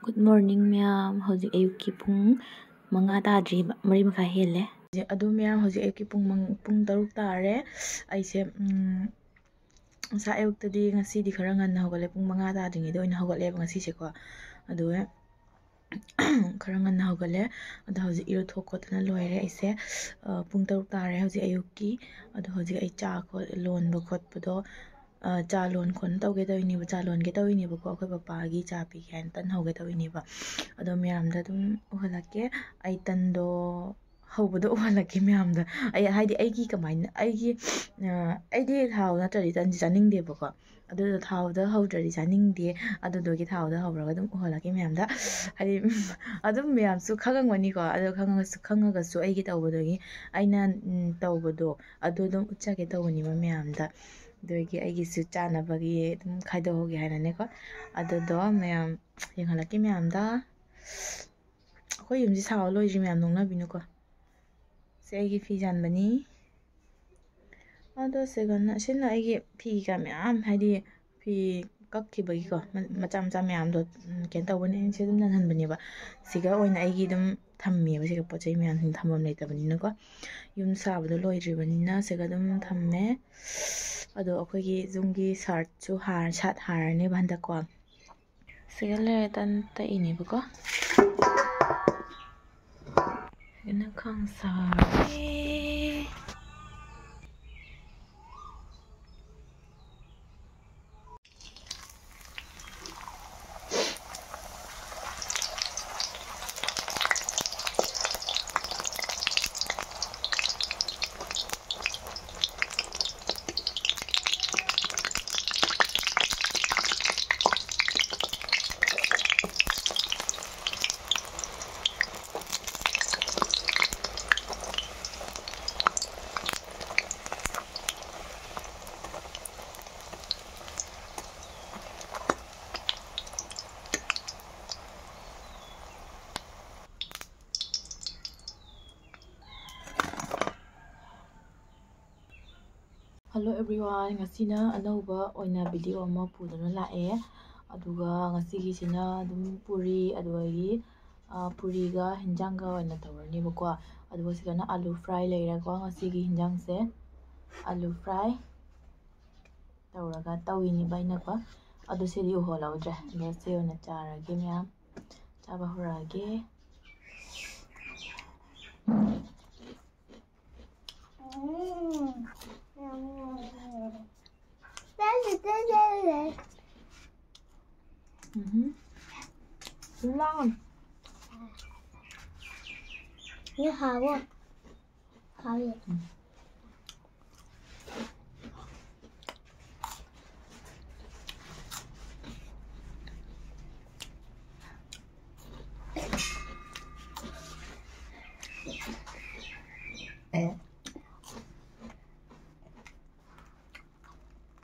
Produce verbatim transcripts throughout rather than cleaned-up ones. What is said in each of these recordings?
Good morning ꯃꯌꯥꯝ, ꯍꯧꯖꯤꯛ ꯑꯌꯨꯛꯀꯤ ꯄꯨꯡ ꯃꯉꯥ ꯇꯥꯗ꯭ꯔꯤꯕ, ꯃꯔꯤ ꯃꯈꯥꯏ ꯍꯦꯜꯂꯦ꯫ ꯑꯗꯨ ꯃꯌꯥꯝ, ꯍꯧꯖꯤꯛ ꯑꯌꯨꯛꯀꯤ ꯄꯨꯡ ꯃꯪ-, ꯄꯨꯡ ꯇꯔꯨꯛ ꯇꯥꯔꯦ꯫ ꯑꯩꯁꯦ, ꯎꯝ, ꯉꯁꯥꯏ ꯑꯌꯨꯛꯇꯗꯤ, ꯉꯁꯤꯗꯤ ꯈꯔ ꯉꯟꯅ ꯍꯧꯒꯠꯂꯦ, ꯄꯨꯡ ꯃꯉꯥ ꯇꯥꯗ꯭ꯔꯤꯉꯩꯗ ꯑꯣꯏꯅ ꯍꯧꯒꯠꯂꯦꯕ ꯉꯁꯤꯁꯦꯀꯣ꯫ ꯑꯗꯨꯒ ꯈꯔ ꯉꯟꯅ ꯍꯧꯒꯠꯂꯦ꯫ ꯑꯗꯣ ꯍꯧꯖꯤꯛ ꯏꯔꯨꯊꯣꯛ ꯈꯣꯠꯇꯅ ꯂꯣꯏꯔꯦ ꯑꯩꯁꯦ꯫ ꯑ, ꯄꯨꯡ ꯇꯔꯨꯛ ꯇꯥꯔꯦ ꯍꯧꯖꯤꯛ ꯑꯌꯨꯛꯀꯤ꯫ ꯑꯗꯣ ꯍꯧꯖꯤꯛ ꯑꯩ ꯆꯥ ꯈꯣꯠ-, ꯂꯣꯟꯕ ꯈꯣꯠꯄꯗꯣ, ꯑ, ꯆꯥ ꯂꯣꯟ ꯈꯣꯠꯅ ꯇꯧꯒꯦ ꯇꯧꯔꯤꯅꯦꯕ, ꯆꯥ ꯂꯣꯟꯒꯦ ꯇꯧꯔꯤꯅꯦꯕꯀꯣ꯫ ꯑꯩꯈꯣꯏ ꯄꯄꯥꯒꯤ ꯆꯥ ꯄꯤꯒꯦ ꯍꯥꯏꯅ ꯇꯟ ꯍꯧꯒꯦ ꯇꯧꯔꯤꯅꯦꯕ꯫ ꯑꯗꯣ ꯃꯌꯥꯝꯗ ꯑꯗꯨꯝ ꯎꯍꯜꯂꯛꯀꯦ꯫ ꯑꯩ ꯇꯟꯗꯣ ꯍꯧꯕꯗꯣ ꯎꯍꯜꯂꯛꯀꯦ ꯃꯌꯥꯝꯗ꯫ ꯑꯩ, ꯍꯥꯏꯗꯤ, ꯑꯩꯒꯤ ꯀꯃꯥꯏꯅ, ꯑꯩꯒꯤ, ꯑ, ꯑꯩꯗꯤ ꯊꯥꯎ ꯅꯠꯇ꯭ꯔꯗꯤ ꯇꯟꯁꯦ ꯆꯥꯅꯤꯡꯗꯦꯕꯀꯣ꯫ ꯑꯗꯨꯗꯣ ꯊꯥꯎꯗ ꯍꯧꯗ꯭ꯔꯗꯤ ꯆꯥꯅꯤꯡꯗꯦ꯫ ꯑꯗꯨꯗꯨꯒꯤ ꯊꯥꯎꯗ ꯍꯧꯔꯒ ꯑꯗꯨꯝ ꯎꯍꯜꯂꯛꯀꯦ ꯃꯌꯥꯝꯗ꯫ ꯍꯥꯏꯗꯤ, ꯑꯗꯨꯝ ꯃꯌꯥꯝꯁꯨ ꯈꯪꯉꯝꯒꯅꯤꯀꯣ꯫ ꯑꯗꯣ ꯈꯪꯉꯒꯁꯨ, ꯈꯪꯉꯒꯁꯨ ꯑꯩꯒꯤ ꯇꯧꯕꯗꯨꯒꯤ, ꯑꯩꯅ, ꯎꯝ, ꯇꯧꯕꯗꯣ ꯑꯗꯨ ꯑꯗꯨꯝ ꯎꯠꯆꯒꯦ ꯇꯧꯕꯅꯦꯕ ꯃꯌꯥꯝꯗ꯫ ꯑꯗꯨꯒꯤ ꯑꯩꯒꯤꯁꯨ ꯆꯥꯅꯕꯒꯤ ꯑꯗꯨꯝ ꯈꯥꯏꯗꯣꯛꯍꯧꯒꯦ ꯍꯥꯏꯅꯅꯦꯀꯣ꯫ ꯑꯗꯨꯗꯣ ꯃꯌꯥꯝ ꯌꯦꯡꯍꯜꯂꯛꯀꯦ ꯃꯌꯥꯝꯗ꯫ ꯑꯩꯈꯣꯏ ꯌꯨꯝꯁꯤ ꯁꯥꯕ ꯂꯣꯏꯗ꯭ꯔꯤ ꯃꯌꯥꯝ, ꯅꯣꯛꯅꯕꯤꯅꯨꯀꯣ꯫ ꯁꯤ ꯑꯩꯒꯤ ꯐꯤ ꯆꯟꯕꯅꯤ꯫ ꯑꯗꯣ ꯁꯤꯒꯅ, ꯁꯤꯅ ꯑꯩꯒꯤ ꯐꯤ ꯀꯩꯀꯥ ꯃꯌꯥꯝ, ꯍꯥꯏꯗꯤ ꯐꯤ ꯀꯛꯈꯤꯕꯒꯤꯀꯣ, ꯃ-, ꯃꯆꯥ ꯃꯆꯥ ꯃꯌꯥꯝꯗꯣ, ꯎꯝ, ꯀꯩꯅꯣ ꯇꯧꯕꯅꯦ, ꯑꯩꯅ ꯁꯤ ꯑꯗꯨꯝ ꯅꯪꯍꯟꯕꯅꯦꯕ꯫ ꯁꯤꯒ ꯑꯣꯏꯅ ꯑꯩꯒꯤ ꯑꯗꯨꯝ ꯊꯝꯃꯦꯕ, ꯁꯤꯒ ꯄꯣꯠ ꯆꯩ ꯃꯌꯥꯝꯁꯤꯡ ꯊꯝꯐꯝ ꯂꯩꯇꯕꯅꯤꯅꯀꯣ꯫ ꯌꯨꯝ ꯁꯥꯕꯗꯣ ꯂꯣꯏꯗ꯭ꯔꯤꯕꯅꯤꯅ ꯁꯤꯒ ꯑꯗꯨꯝ ꯊꯝꯃꯦ꯫ ꯑꯗꯣ ꯑꯩꯈꯣꯏꯒꯤ ꯌꯨꯝꯒꯤ ꯁꯥꯔꯠꯁꯨ ꯍꯥꯔ-, ꯁꯥꯠ ꯍꯥꯔꯅꯦꯕ ꯍꯟꯗꯛꯀꯣ꯫ ꯁꯤꯒ ꯂꯩꯔꯦ ꯇꯟ ꯇꯛꯏꯅꯦꯕꯀꯣ꯫ ꯁꯤꯒꯅ ꯈꯥꯡ ꯁꯥꯔꯦ꯫ Hello everyone, ꯉꯁꯤꯅ ꯑꯅꯧꯕ ꯑꯣꯏꯅ video ꯑꯃ ꯄꯨꯗꯨꯅ ꯂꯥꯛꯑꯦ꯫ ꯑꯗꯨꯒ ꯉꯁꯤꯒꯤꯁꯤꯅ ꯑꯗꯨꯝ ꯄꯨꯔꯤ, ꯑꯗꯨꯗꯒꯤ, ꯑ, ꯄꯨꯔꯤꯒ ꯍꯤꯟꯖꯥꯡꯒ ꯑꯣꯏꯅ ꯇꯧꯔꯅꯦꯕꯀꯣ꯫ ꯑꯗꯨꯒ ꯁꯤꯗꯅ ꯑꯥꯂꯨ fry ꯂꯩꯔꯦꯀꯣ, ꯉꯁꯤꯒꯤ ꯍꯤꯟꯖꯥꯡꯁꯦ ꯑꯥꯂꯨ fry ꯇꯧꯔꯒ ꯇꯧꯏꯅꯦꯕ ꯑꯩꯅꯀꯣ꯫ ꯑꯗꯨ ꯁꯤꯗꯤ ꯎꯍꯜꯍꯧꯗ꯭ꯔꯦ꯫ ꯑꯗꯣ ꯁꯤ ꯑꯣꯏꯅ ꯆꯥꯔꯒꯦ ꯃꯌꯥꯝ꯫ ꯆꯥꯕ ꯍꯧꯔꯛꯑꯒꯦ꯫ ꯎꯝ꯫ ꯂꯥꯎ꯫ ꯅꯦ ꯍꯥꯎꯋꯣ꯫ ꯍꯥꯎꯋꯦ꯫ ꯎꯝ꯫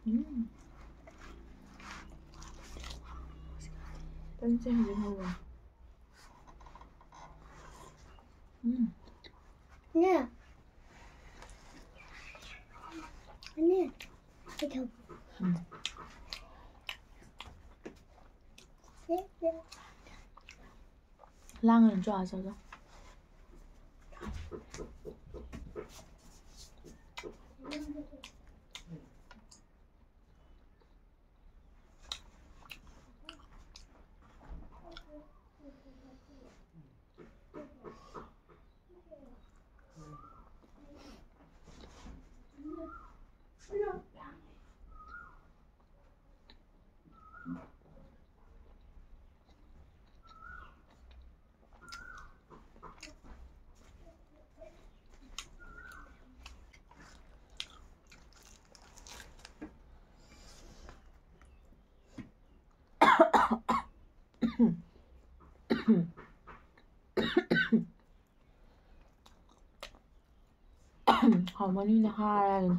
ꯎꯝ꯫ ꯇꯟꯁꯦ ꯍꯧꯖꯤꯛ ꯍꯧꯔꯦ꯫ ꯎꯝ꯫ ꯅꯦ꯫ ꯅꯦ꯫ ꯀꯩꯗꯧ-, ꯎꯝ꯫ ꯅꯦ, ꯅꯦ꯫ ꯂꯥꯡꯒꯅꯨ, ꯆꯣ ꯑꯥ ꯆꯠꯂꯣ꯫ ꯍꯥꯎꯃꯟꯒꯤꯗꯅ ꯍꯥꯔꯦ ꯑꯗꯨꯝ꯫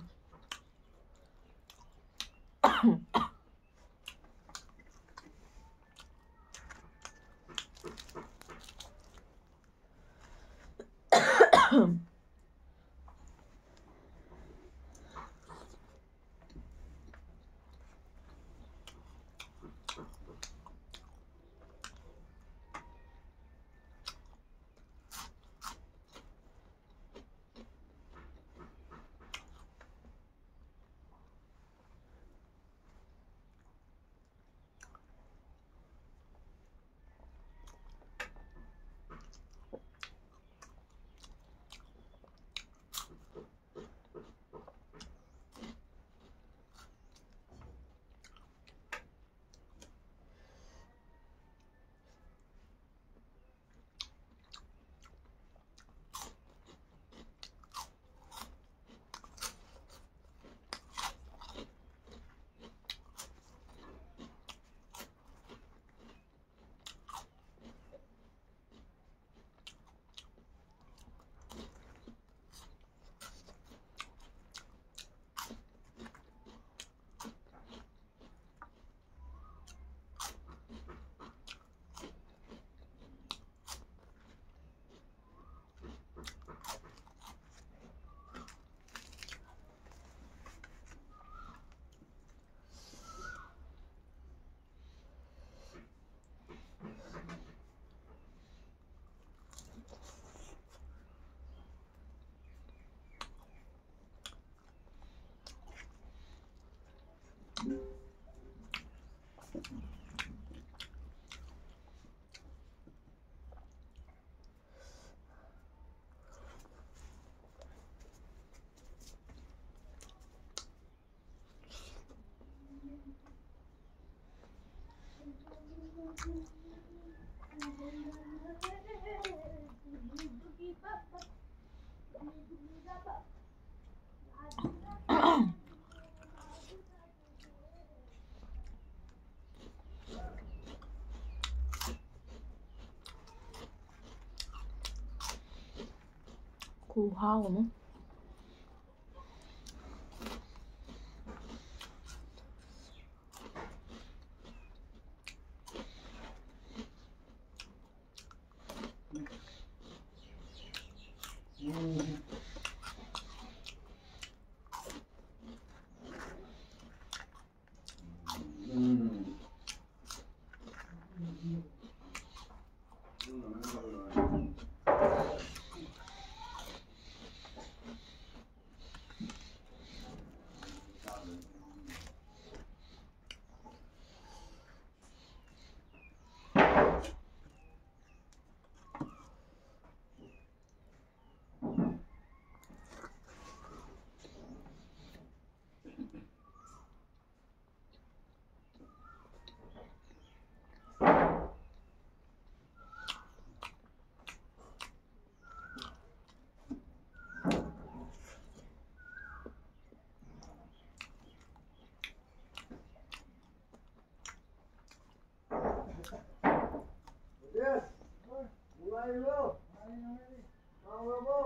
ꯈꯨꯍꯥꯎ ꯑꯃ꯫ ꯅꯨꯡꯉꯥꯏꯔꯤꯕꯣ? ꯀꯥꯎꯔꯕꯣ?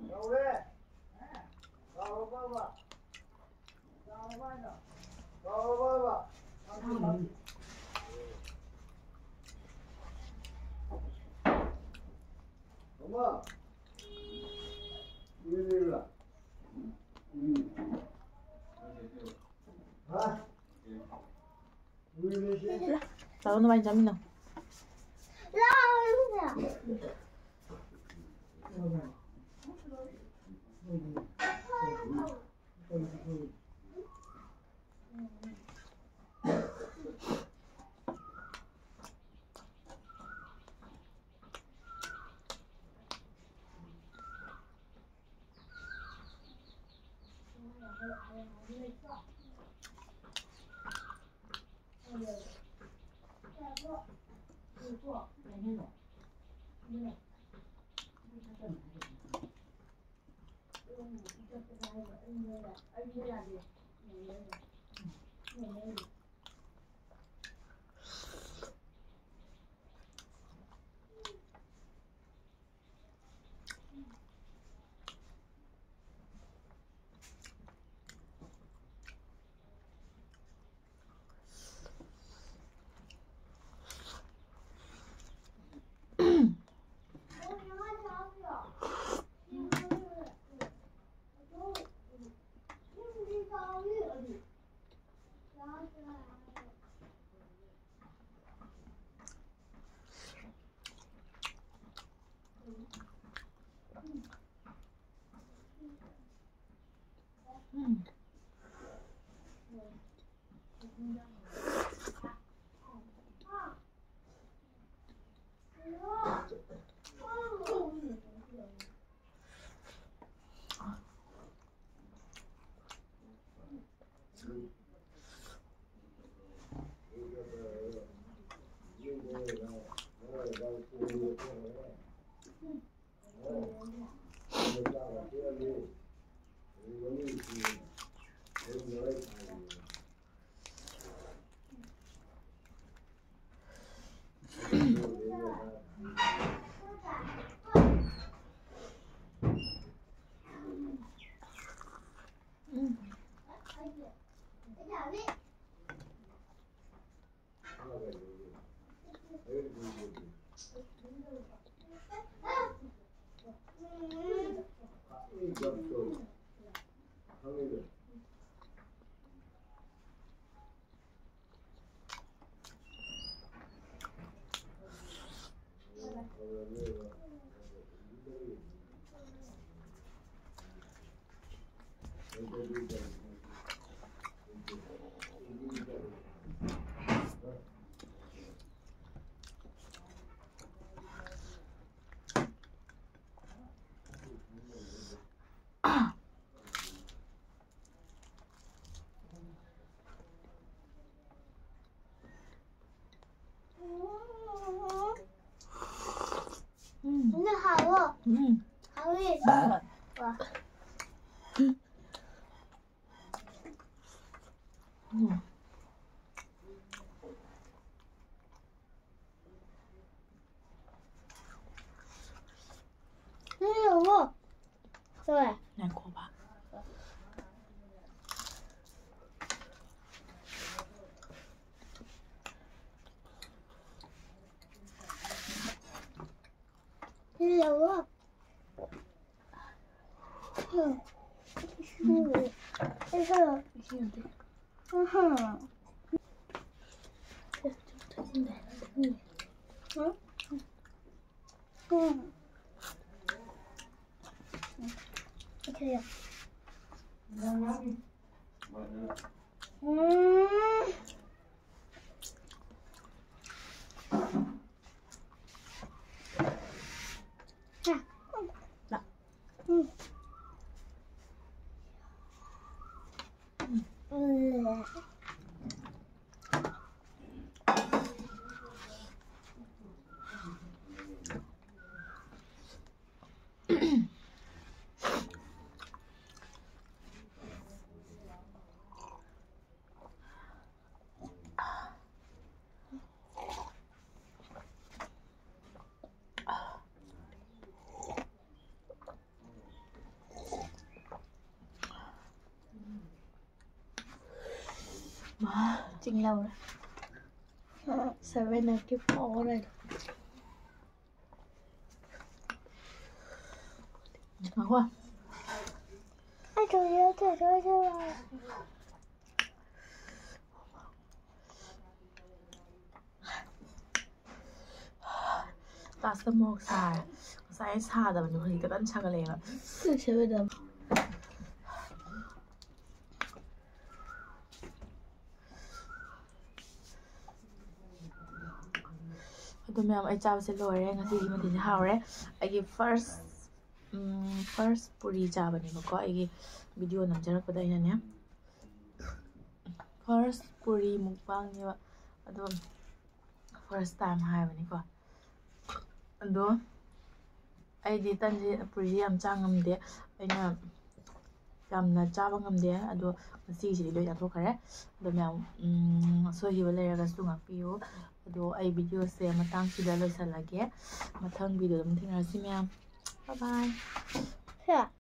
ꯀꯥꯎꯔꯦ? ꯀꯥꯎꯔꯕꯕ? ꯀꯥꯎꯔꯕꯕ? ꯃꯃꯥ, ꯏꯔꯦꯟꯅ ꯂꯩꯕ꯭ꯔꯥ? ꯎꯝ꯫ ꯍꯥ? ꯂꯥꯛꯑꯣ, ꯅꯕꯥꯅꯤ ꯆꯥꯃꯤꯟꯅꯧ꯫ ꯎꯝ. ꯍꯥꯎꯋꯦ꯫ ꯎꯝ. ꯍꯥꯎꯋꯦ꯫ ꯎꯝ. ꯋꯥ꯫ ꯎꯝ. ꯎꯝ, ꯌꯦꯡꯉꯣ꯫ ꯍꯣꯏ꯫ ꯉꯥꯏꯈꯣꯕ꯫ ꯎꯝ, ꯌꯦꯡꯉꯣ꯫ ꯎꯝ꯫ ꯎꯝ꯫ ꯎꯝ꯫ ꯎꯝ꯫ ꯎꯝ꯫ ꯎꯝ꯫ ꯆꯤꯡꯂꯧꯔꯦ꯫ Seven ninety four ꯍꯥꯏꯗꯣ꯫ ꯉꯥꯏꯈꯣ꯫ ꯑꯩ ꯊꯣꯡꯉꯦ, ꯑꯩ ꯊꯣꯡꯉꯦ, ꯑꯩ ꯊꯣꯡꯉꯦ꯫ ꯂꯥꯁꯇ ꯃꯣꯔꯣꯛ ꯁꯥꯔꯦ꯫ ꯉꯁꯥꯏ ꯁꯥꯗꯕꯅꯦ, ꯍꯧꯖꯤꯛꯇꯤ ꯀꯟꯅ ꯁꯥꯒꯠꯂꯛꯑꯦꯕ꯫ ꯁꯦꯕꯦꯗꯝ꯫ ꯑꯗꯣ ꯃꯌꯥꯝ, ꯑꯩ ꯆꯥꯕꯁꯦ ꯂꯣꯏꯔꯦ꯫ ꯉꯁꯤꯒꯤ ꯃꯊꯦꯜꯁꯦ ꯍꯥꯎꯔꯦ꯫ ꯑꯩꯒꯤ first, ꯎꯝ, first ꯄꯨꯔꯤ ꯆꯥꯕꯅꯦꯕꯀꯣ꯫ ꯑꯩꯒꯤ video ꯅꯝꯖꯔꯛꯄꯗ ꯑꯩꯅꯅꯦ, first ꯄꯨꯔꯤ ꯃꯨꯛꯕꯥꯡꯅꯦꯕ꯫ ꯑꯗꯣ first time ꯍꯥꯏꯕꯅꯤꯀꯣ꯫ ꯑꯗꯣ ꯑꯩꯗꯤ ꯇꯟꯁꯦ, ꯄꯨꯔꯤꯁꯦ ꯌꯥꯝ ꯆꯥ ꯉꯝꯗꯦ꯫ ꯑꯩꯅ ꯌꯥꯝꯅ ꯆꯥꯕ ꯉꯝꯗꯦ꯫ ꯑꯗꯣ ꯉꯁꯤꯒꯤꯁꯤꯗꯤ ꯂꯣꯏ ꯆꯥꯊꯣꯛꯈ꯭ꯔꯦ꯫ ꯑꯗꯣ ꯃꯌꯥꯝ, ꯎꯝ, ꯑꯁꯣꯏꯈꯤꯕ ꯂꯩꯔꯒꯁꯨ ꯉꯥꯛꯄꯤꯌꯨ꯫ ꯑꯗꯣ ꯑꯩ videoꯁꯦ ꯃꯇꯥꯡꯁꯤꯗ ꯂꯣꯏꯁꯤꯜꯂꯒꯦ꯫ ꯃꯊꯪ video ꯑꯗꯨꯝ ꯊꯦꯡꯅꯔꯁꯤ ꯃꯌꯥꯝ꯫ Bye bye꯫ ꯁꯦ꯫